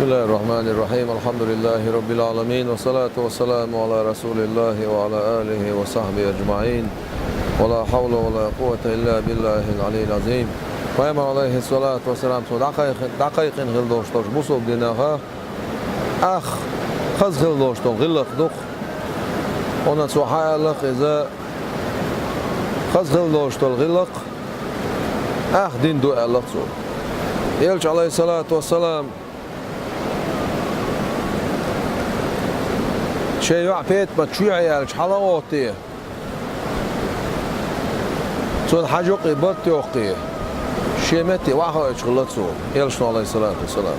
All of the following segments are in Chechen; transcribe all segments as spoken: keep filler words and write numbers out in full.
بسم الله الرحمن الرحيم. الحمد لله رب العالمين. والصلاة والسلام على رسول الله وعلى آله وصحبه أجمعين. ولا حول ولا قوة إلا بالله العلي العظيم. Пайхамар, алейхиссалату вассалам, цо дӀакхайкхин-, дӀакхайкхина хила долуш долчу бусалба динах ах хаза хила долуш долу гӀиллакх ду-кх. Хьуна цо хьан аьлла-кх иза, хаза хила долуш долу гӀиллакх ах дин ду аьлла-кх цо. Элча, алейхиссалату вассалам, шен йоӀ Петамат чоьхьа яьлча хьала а гӀоттий, цунна хьажа юккъе барт йоккхий, шен метте охьахоуьйтуш хилла цо, элчано, алейхиссалату вассалам.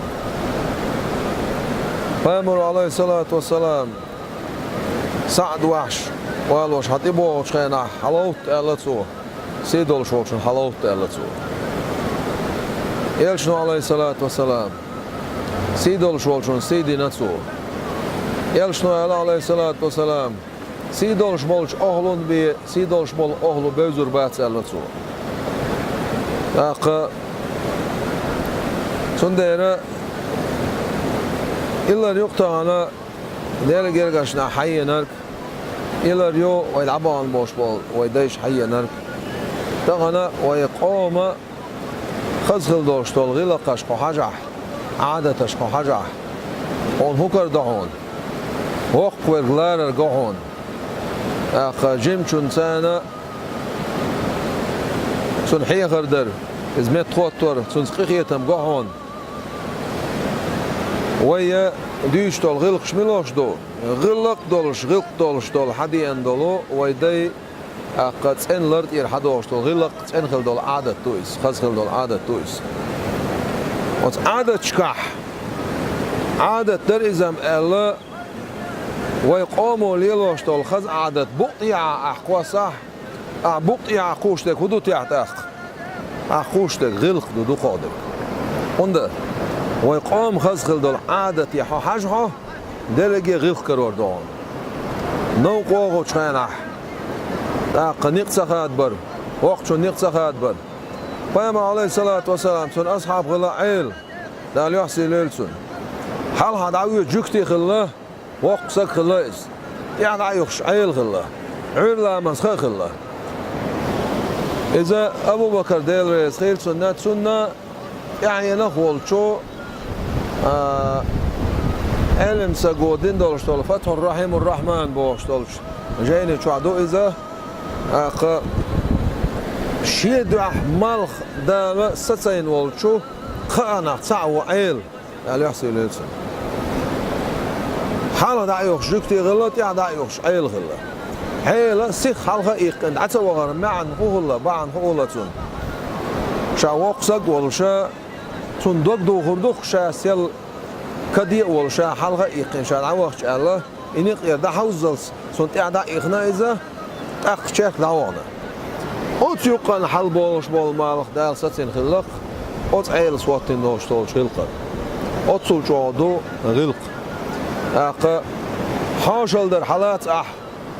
Пайхамаро, алейхиссалату вассалам, СаӀд вахьаш, валош хьан тӀебогӀучу хенахь, хьаловтта аьлла цо, сий долуш волчунна хьаловтта аьлла цо. Элчано, алейхиссалату вассалам, сий долуш волчунна сий дина цо. Элчано аьлла, алейхиссалату вассалам, сий долуш болчу охьалун бе, сий долуш болу охьалу бевзур бац аьлла цо. ТӀаккха цундела иллар ю-кх тахана Делан гергарчу нах хьаенарг, иллар ю вай дӀабахана болуш болу вай дайша хьаенарг. Тахана вай къоман хаза хила долуш долу гӀиллакхаш кху хьажахь, Ӏадаташ кху хьажахь, хьуна хӀун карадо хьуна? Воккхаверг ларар го хьуна. ТӀаккха жимачунна царна цунна хьехар дар, иза меттахӀоттор, цуьнца къинхетам го хьуна. Вай дуьйцуш долу гӀиллакхаш милош ду? ГӀиллакх долуш, гӀиллакх долуш долу хьадеана долу вай дай, тӀаккха цӀена лар тӀера хьадогӀуш долу гӀиллакх, цӀена хила долу Ӏадат ду иза, хаза хила долу Ӏадат ду иза. Оцу Ӏадаташкахь, Ӏадат дар иза-м аьлла, вай къомо лелош долу хаза Ӏадат букъ тӀехьа ахь кхоссахь, ахь букъ тӀехьа кхуссуш дерг хӀун ду техьа тӀаккха? Ахь кхуссуш дерг гӀиллакх ду, дукхох дерг. ХӀунда вай къоман хаза хила долу Ӏадате хьо хьажа хьо, дерриге гӀиллакх карор ду хьуна. Новкъа вогӀучу хенахь, тӀаккха некъ ца хадабар, воккхачун некъ ца хадабар. Пайхамар, алейхиссалату вассалам, цуьнан асхьаб хилла Ӏела, Дала юьхь сий лойла цунна. Хьалха дӀавоьду жуьгти хилла, воккха саг хилла иза. ТӀаьхьа дӀа а юхуш Ӏела хилла. Ӏуьйра ламаза хан а хилла. Иза Абу-Бакар, Дела реза хуьлда цунна, цунна тӀаьхьенах волчу, а, Ӏелим саго дина долуш долу Фатхьур-Рахьимур-Рахьман бохуш долчу жайни чохь ду иза. ТӀаккха шен дуьхьа малх Дала сацийна волчу кхаанах цхьаъ ву Ӏела, Дала юьхь сий лойла цунна. Хьалха дӀа а юхуш жуьгти хилла, тӀаьхьа дӀа а юхуш Ӏела хилла. Ӏела сиха хьалха а иккхина, дӀа ца вахара маьӀна хӀун хилла, бахьана хӀун хилла цунна? Ша воккха саг а волуш, цунна дог духур ду-кх ша сел каде а волуш, ша хьалха а иккхина, ша дӀавахча аьлла, и некъера дӀахьовззалц, цунна тӀаьхьа дӀа а ихна иза, тӀаккха чехка дӀавахана. Оцу юккъана хьалаболуш болу малх Дала сацийна хилла-кх оцу Ӏелас хӀоттийна долуш долчу гӀиллакхана. Оццул чӀогӀа ду гӀиллакх. ТӀаккха хьошалла дар хьалаца ахь,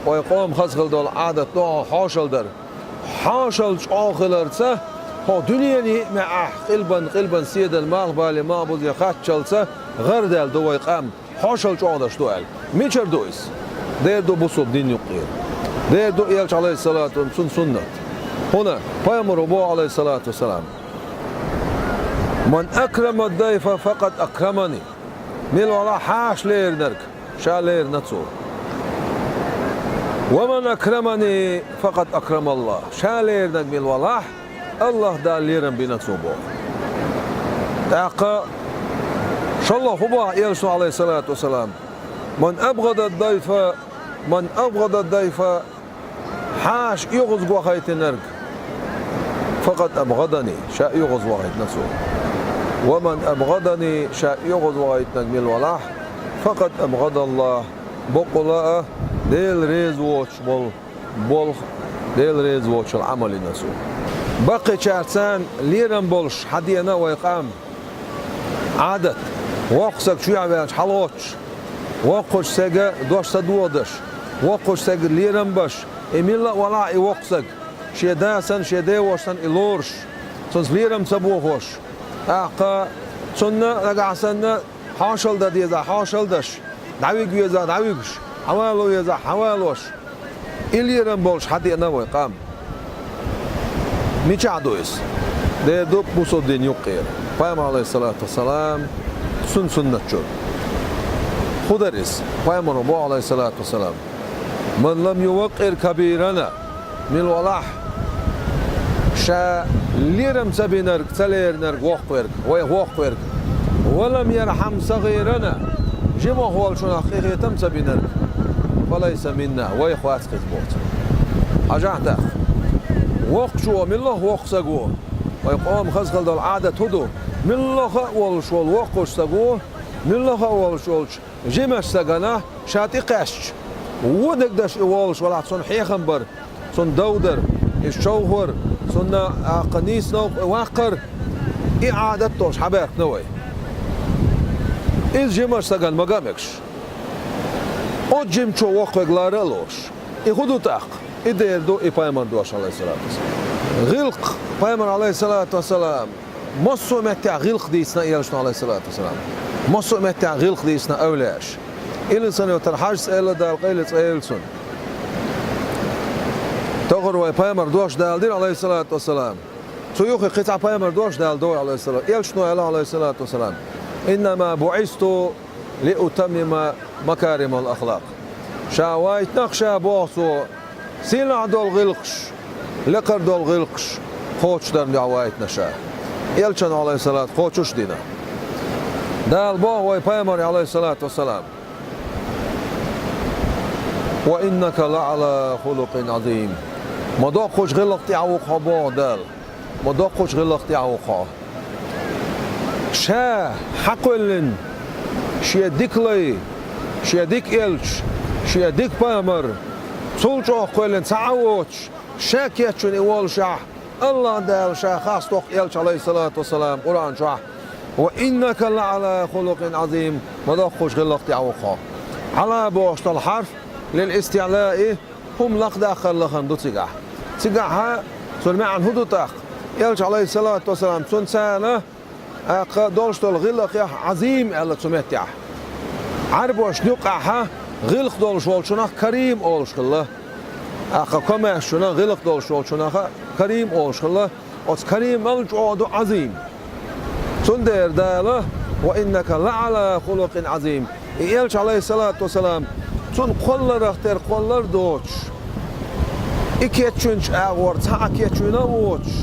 вай къоман хаза хила долу Ӏадат ду хьо хьошалла дар. Хьошалла чӀогӀа хиларца, хьо дуьненан йиъ маьӀехь къилбан, къилбан седан малхбале, малхбузе хаттачалца гӀарадаьлла ду вай къам. Хьошалла чӀогӀа даш ду аьлла. Мичара ду иза? Дера ду бусалба дин юккъера. Дера ду Элча, алейхиссалату, цунна суннат. ХӀунда пайхамаро боху, алейхиссалату вассалам: «Ман акрама дайфа, факъад акрамани». Мила валахь хьаша леринарг, ша лерина цо. «Ва ман акрамани, факъад акрамаллах». Ша леринарг мила валахь, Аллах Дала лерам бина цо боху. ТӀаккха шолгӀа хӀун боху Элчано, алейхиссалату вассалам: «Ман абгӀада дайфа, ман абгӀада дайфа», хьаша оьгӀаз вахийтинарг, «факъад абгӀадани», ша оьгӀаз вахийтина цо. «Ва ман абгӀадани», ша оьгӀаз вахийтинарг мила валахь, «факъад абгӀадаллах», боккъала а Дела реза воцуш болу болх, Дела реза воцучул Ӏамал йина цо. Баккхийчаьрца лерам болуш хьадеана вай къам. Ӏадат, воккха саг чоьхьа ваьлча хьалагӀоттуш, воккхачу стеган дош ца дохадеш, воккхачу стеган лерам беш, и милла а валахь и воккха саг, шен да санна, шен девош санна и лоруш, цунца лерам ца бохош, тӀаккха цунна нагахь санна хьошалла дан дезахь, хьошалла деш, дӀавига везахь, дӀавигаш, хьавало везахь, хьавалош. И лерам болуш хьадеана вай къам. Мичахь ду иза? Дера ду бусалба дин юккъера. Пайхамар, Ӏалайхиссалату вассалам, цуьнан суннат чуьра. ХӀун дара иза? Пайхамаро боху, Ӏалайхиссалату вассалам: «Ман лам юваккъир кабирана», мила валахь, ша лерам ца бинарг, ца леринарг воккхаверг, вай воккхаверг, «ва лам ярхьам сагӀирана», жимах волчунах къинхетам ца бинарг, «фа лайса минна», вайх вац хеза боху цо. Хьажахь тӀаккха, воккхачо, мила воккха стаг ву? Вай къоман хаза хила долу Ӏадат хӀун ду? Муьлхха а волуш волу воккхачу стага, муьлхха а волуш волчу жимачу стагана ша тӀекхаьчча, вон дагадеш и волуш валахь, цунна хьехам бар, цунна дов дар, иза човхар, цунна аккха нийса новкъа ваккхар, и Ӏадат долуш хьабаьхкина вай. Иза жимачу стагана мага а мегаш, оцу жимачо воккхаве лара а лоруш. И хӀун ду тӀаккха? И дера ду и пайхамар дош, Ӏалайхиссалату вассалам. ГӀиллакх, пайхамар, Ӏалайхиссалату вассалам, массо а меттехь гӀиллакх дийцина элчано, Ӏалайхиссалату вассалам. Массо а меттехь гӀиллакх дийцина авлияаш. Илла санна йоцург Хьаьжас элира, Дала къайле цӀа йойла цунна. Тохара вай пайхамар дош Дала дира, Ӏалайхиссалату вассалам. Цу юххе кхин цхьа пайхамар дош Дала дора, Ӏалайхиссалам. Элчано аьлла, Ӏалайхиссалату вассалам: «Иннама буӀисту лиутаммима макаримал ахлакъ». Ша вайтинарг ша, боху цо, сийлахь долу гӀиллакхаш, лекхара долу гӀиллакхаш кхочушдарна дуьхьа вайтина ша. Элчано, Ӏалайхиссалату, кхочуш а дина. Дала боху вай пайхамаре, Ӏалайхиссалату вассалам: «Ва иннака лаӀала хулукъин Ӏазим». Ма доккхачу гӀиллакх тӀехь ву-кх хьо, боху Дала. Ма доккхачу гӀиллакх тӀехь ву-кх хьо. Ша хьакхоьллина шен дика лай, шен дика элча, шен дика пайхамар, цул чӀогӀа кхоьллина цхьа а воцуш, ша кечвина и волушехь, АллахӀ Дала ша хастоккху элча, Ӏалайхиссалату вассалам, Къуръан чохь: «Ва иннака лаӀала хулукъин Ӏазим», ма доккхачу гӀиллакх тӀехь ву-кх хьо. «Ӏала» бохуш долу хьарф лил истиӀлаи, хӀума лакхадаккхар лахана ду цигахь. Цигахь цуьнан маьӀна хӀун ду тӀаккха? Элча, Ӏалайхиссалату вассалам, цуьнан царна, аккха, долуш долу гӀиллакхех Ӏазим аьлла цу меттехь. Ӏарбошна юккъехь гӀиллакх долуш волчунах карим олуш хилла. Аккха, комаьршачунах, гӀиллакх долуш волчунах карим олуш хилла. Оцу каримал чӀогӀа ду Ӏазим. Цундела Дала: «Ва иннака лаӀала хулукъин Ӏазим». И элча, Ӏалайхиссалату вассалам, цунна кхолларах тера кхоллар а доцуш, и кечвинчу агӀор цхьа а кечвина а воцуш,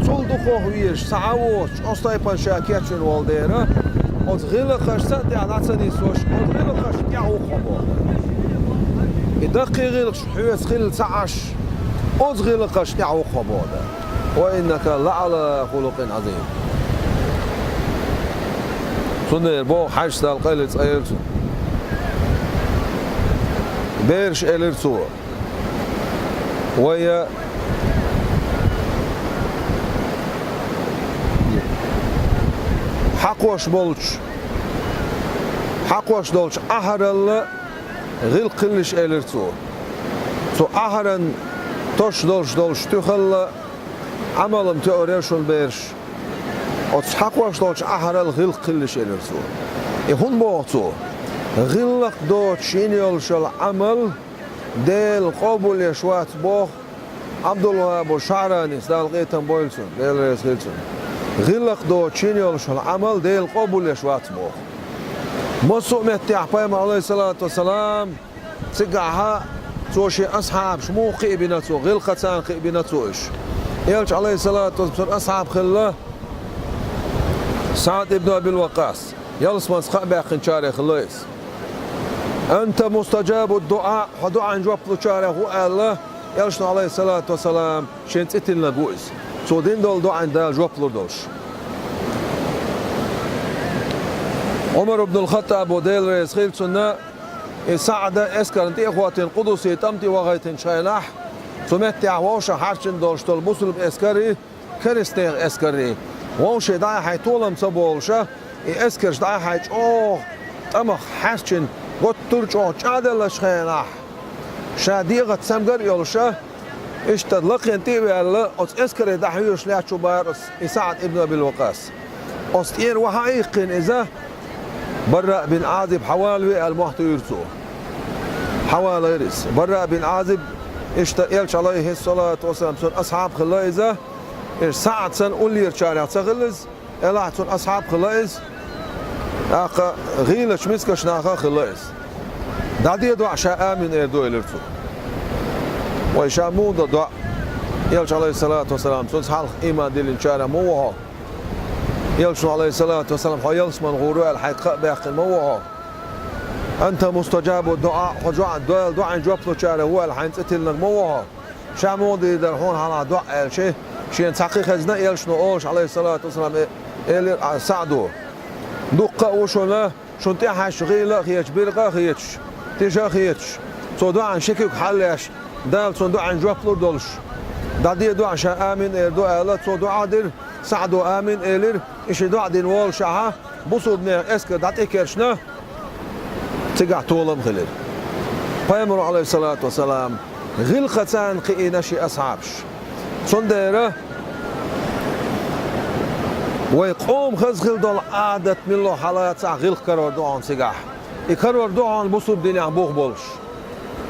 цул дукхох везаш цхьа а воцуш, оцу тайпана ша кечвина волу дела, оцу гӀиллакхашца а тӀехь дӀа ца нисош, оцу гӀиллакхашна тӀехь ву-кх хьо, боху. И даккхий гӀиллакхаш хьоьца хилла ца Ӏаш, оцу гӀиллакхашна тӀехь ву-кх хьо, боху Дала. «Ва иннака лаӀала хулукъин Ӏазим». Цундела боху Хьаьжас, Дала къайле цӀа йойла цунна. Бераш, элира цо, вай хьакхош болчу, хьакхош долчу Ӏахьаралла гӀиллакх хилалаш, элира цо. Цу Ӏахьаран тосуш долуш долчу туьхалла Ӏамал-м тоьар яра шуна, бераш. Оцу хьакхош долчу Ӏахьарал гӀиллакх хилалаш, элира цо. И хӀунда боху цо? ГӀиллакх доцуш йина йолуш йолу Ӏамал Дела къобалъеш вац боху Ӏабдул-ВахӀхӀаб ШаӀранис, Дала къинхетам бойла цунна, Дела реза хила цунна. ГӀиллакх доцуш йина йолуш йолу Ӏамал Дела къобалъеш вац боху. Массо а меттехь пайхамар, Ӏалайхиссалату вассалам, цигахь цо шен асхьабаш муха кхиабина цо, гӀиллакхаца кхиабина цо уьш. Элча, Ӏалайхиссалату вассалам, цуьнан асхьаб хилла СаӀд ибн Абил Ваккъас, ялсаманица кхаъ баьккхинчарах хилла иза. «Анта мустаджабу дуӀа», хьо дуӀанна жоп лучарах ву аьлла, Элчано, Ӏалайхиссалату вассалам, шен цӀе тиллинарг ву иза. Цо дина долу дуӀанна Дала жоп лур долуш. Ӏумар ибн ал-ХаттӀабо, Дела реза хила цунна, и СаӀда эскарна тӀе а хӀоттийна, Къудусе тӀам тӀе вахийтинчу хенахь, цу меттехь вовшах хьарчийна долуш долу бусулба эскарий, керстанех эскарий, вовшийн дӀа-хьа толам ца болуша, и эскарш дӀа-хьа чӀогӀа тӀамах хьаьрчина, гуттар а чӀогӀа чӀагӀделлачу хенахь, ша дегӀаца цамгар а йолуша, иштта лакхена тӀе а ваьлла, оцу эскаре дӀахьоьжуш лаьтташ ву бахара и СаӀд ибн Абил Ваккъас. Оцу тӀера ваха а иккхина иза, Бараъ бин Ӏазиб хьавалаве аьлла мохь туьйра цо. Хьавалийра иза. Бараъ бин Ӏазиб, иштта Элча, Ӏалайхи ссалату вассалам, цуьнан асхьаб хилла иза, иштта СаӀд санна уллерачарех ца хилла иза, Элахь цуьнан асхьаб хилла иза, тӀаккха гӀийлачу мискачу нахах хилла иза. ДӀаде доӀа, ша амин эр ду, элира цо. Вай, ша муха до доӀа? Элча, Ӏалайхи ссалату вассалам, цунца хьалха ийман диллинчарех ма ву хьо. Элчано, Ӏалайхи ссалату вассалам, хьо ялсмала гӀур ву аьлла хьайга хабаьккхина ма ву хьо. Анта мустаджабу дуӀа, хьо жоӀ-, Дала дуӀайна жоп лучарех ву аьлла хьайна цӀе тиллинарг ма ву хьо. Ша муха дийр дара хьуна хьалха доӀа аьлча, шена цхьа кхин хезна, Элчано олуш, Ӏалайхи ссалату вассалам, э-, элира СаӀдо. Дуккха а ву шуна, шуна тӀехьаьжча гӀийла а хеташ, биркъа а хеташ, тиша а хеташ, цо доӀанна ши куьг хьалаеш, Дала цунна доӀайна жоп лур долуш. ДӀаде доӀа, ша амин эр ду аьлла, цо доӀа дира, СаӀдо амин элира, и ши доӀа дина воллушехь, бусулбанех эскар дӀатӀекерчина, цигахь толам хилира. Пайхамаро, Ӏалайхи ссалату вассалам, гӀиллакхаца кхиийна шен асхьабаш. Цундела вай къоман хаза хила долу Ӏадат муьлхха хьалацахь, гӀиллакх карор ду хьуна цигахь. И карор ду хьуна бусулба динехь бух болуш.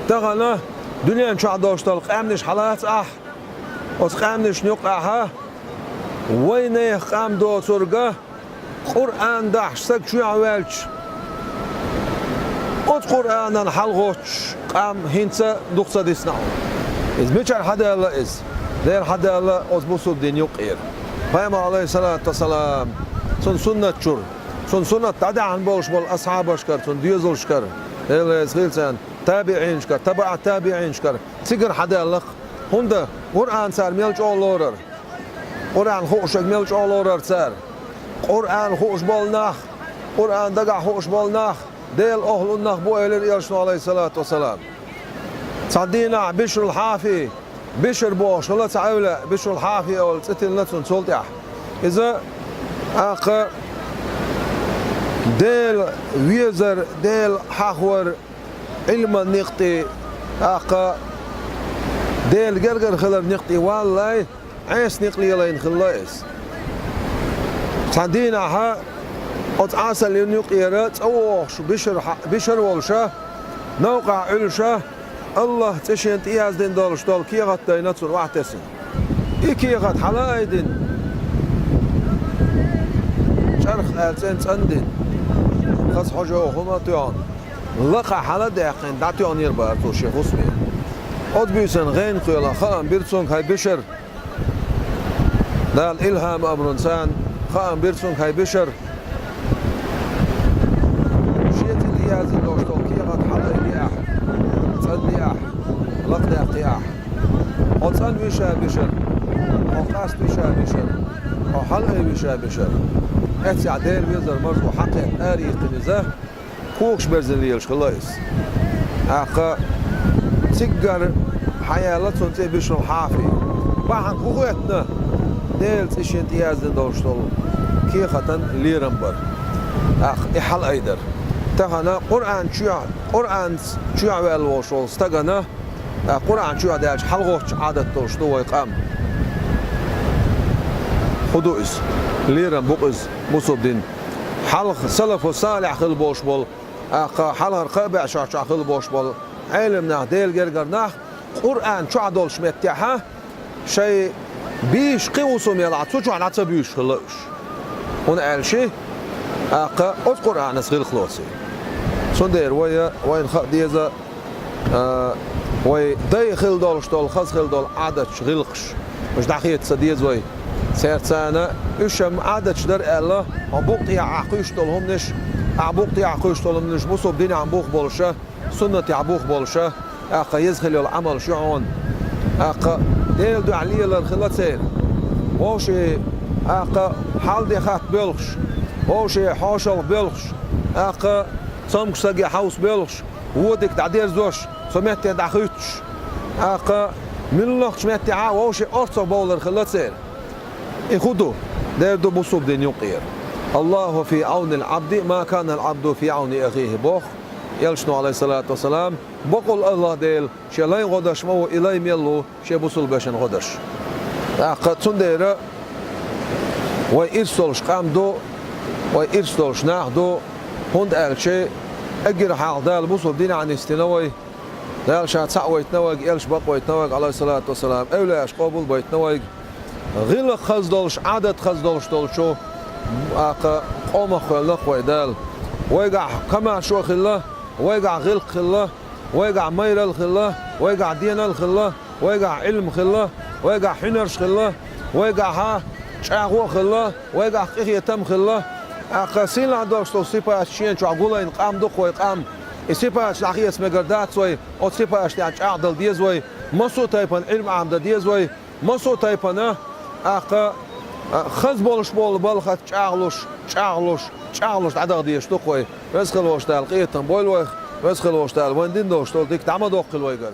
Тахана дуьнен чохь долуш долу къаьмнаш хьалацахь, оцу къаьмнашна юккъехь вайнехан къам доцург, Къуръан дахьаш стаг чоьхьа ваьлча, оцу Къуръанан хьалагӀоттуш къам хӀинца дукха ца дисна хьуна. Иза мичара хьадаьлла иза? Дера хьадаьлла оцу бусулба динан юккъера. Пайхамар, Ӏалайхи ссалату вассалам, цуьнан суннат чуьра, цуьнан суннат дӀадаьхьна болуш болу асхьабашкара, цуьнан доьзалшкара, Дела реза хила царна, табиӀинашкара, табаӀат табиӀинашкара, цигара хьадаьлла-кх. ХӀунда? Къуръан цара мел чӀогӀа лорара. Къуръан хууш верг мел чӀогӀа лорара цара. Къуръан хууш болу нах, Къуръан дагахь хууш болу нах Делан охӀла нах бу, элира Элчано, Ӏалайхи ссалату вассалам. Цхьана дийнахь Бишрул Хьафи, Бишр бохуш хилла цхьа эвлаяъ, Бишрул Хьафи олу цӀе тиллина цунна цул тӀаьхьа. Иза, тӀаккха, Дела везар, Дела хьахавар, Ӏилман некъ тӀе, тӀаккха, Делан гергара хилар некъ тӀе валлалц, Ӏеса некъ лелийна хилла иза. Цхьана дийнахь оцу Ӏасалин юккъера цӀа вогӀуш Бишр хьа-, Бишр волуша, новкъахь Ӏуьллуша, АллахӀан цӀе шена тӀеяздина долуш долу кехат дайна цунна охьатесна. И кехат хьалаайдина, чӀарх аьлла цӀена цӀандина, хаза хьожа йогӀу хӀума а тоьхна, лакха хьала а даьккхина, дӀатоьхнера бара цо шен хӀусаме. Оцу буьйсанна гӀенах кхоьллина хаам бира цуьнга: «ХӀай Бишр!» Дала илхӀам а бина цунна, хаам бира цуьнга: «ХӀай Бишр!» Шен цӀе тӀеяздина долуш долу кехат хьалаайбе ахь, цӀанбе ахь, лакхадаьккхи ахь. Хьо цӀанвий ша, Бишр? Хьо къаствий ша, Бишр? Хьо хьалаайвий ша, Бишр? Эццехь Делан везар марзо хьакхетта арайихкина иза, когаш берзина лелаш хилла иза. ТӀаккха циггара хьаяьлла цунна цӀе Бишрул Хьафи. Бахьана хӀун хӀоьттина? Делан цӀе шена тӀеяздина долуш долу кехатан лерам бара. ТӀаккха и хьалаайдара. Тахана Къуръан чоьхь-, Къуръанца чоьхьаваьлла волуш волу стагана, а, Къуръан чоьхьадаьлча хьалагӀоттуш Ӏадат долуш ду вай къам. ХӀун ду иза? Лерам бу-кх иза бусулба дин. Хьалха салафу салихь хилла болуш болу, тӀаккха хьалхара кхаа бӀешерчохь хилла болуш болу Ӏелам нах, Делан гергара нах, Къуръан чохь долчу меттехьа, шайн бийш кхин хӀусам ялахь, цу чохь дӀа ца буьйшуш хилла уьш. ХӀунда аьлча, тӀаккха оцу Къуръанца гӀиллакх лоций. Цундела вай, вайна хаа деза, а, вай дай хилла долуш долу, хаза хилла долу Ӏадаташ, гӀиллакхаш, уьш дӀахеца ца деза вай. Церан царна уьш-м Ӏадаташ дара аьлла, хьо букъ тӀехьа ахь кхуьйсуш долу хӀуманаш, ахь букъ тӀехьа кхуьйсуш долу хӀуманаш бусулба динехь бух болуша, суннатехь бух болуша, тӀаккха еза хила йолу Ӏамалш ю хьуна. ТӀаккха Делан дуьхьа лелар хилла церан. Вовшийн, тӀаккха, хьал-де хатта боьлхуш, вовшийн хьошалгӀа боьлхуш, тӀаккха, цомгуш стаге хьовса боьлхуш, вон дика дӀадерзош, цу метте дӀахуьттуш, тӀаккха, муьлххачу меттехьа вовшийн орцах бовлар хилла церан. И хӀун ду? Дера ду бусулба дин юккъера. «Аллаху фи Ӏавнил Ӏабди, ма канал Ӏабду фи Ӏавни ахихи», боху Элчано, Ӏалайхиссалату вассалам, бакъволу АллахӀ Дела шен лайн гӀо деш ма ву, и лай мел ву шен бусулба вешин гӀо деш. ТӀаккха цундела вай ирс долуш къам ду, вай ирс долуш нах ду, ХӀунда аьлча, эггара хьалха Дала бусалба динехь нисдина вай, Дала Ша цхьаъ вайтина вайга, элча бакъвайтина вайга, Ӏалайхиссалату вассалам, эвлаяаш къобалбайтина вайга. ГӀиллакх хаза долуш, Ӏадат хаза долуш долчу, тӀаккха, къомах кхоьллина-кх вай Дала. Вайгахь комаьршо хилла, вайгахь гӀиллакх хилла, вайгахь майралла хилла, вайгахь денал хилла, вайгахь Ӏилма хилла, вайгахь хьуьнарш хилла, вайгахь чӀагӀо а хилла, вайгахь къинхетам а хилла. ТӀаккха сийлахь долуш долу сипаташ шена чохь гулбина къам ду-кх вай къам. И сипаташ дӀахеца мегар дац вай, оцу сипаташна тӀехь чӀагӀдала деза вай, массо а тайпана Ӏилма Ӏамадан деза вай, массо а тайпана, тӀаккха, а, хаза болуш болу балхах чӀагӀлуш, чӀагӀлуш, чӀагӀлуш дӀадаха дезаш ду-кх вай. Веза хилла волчу Дала къинхетам бойла вайх, Веза хилла волчу Дала вайна дина долуш долу дика дӀа ма доккхийла вайгара.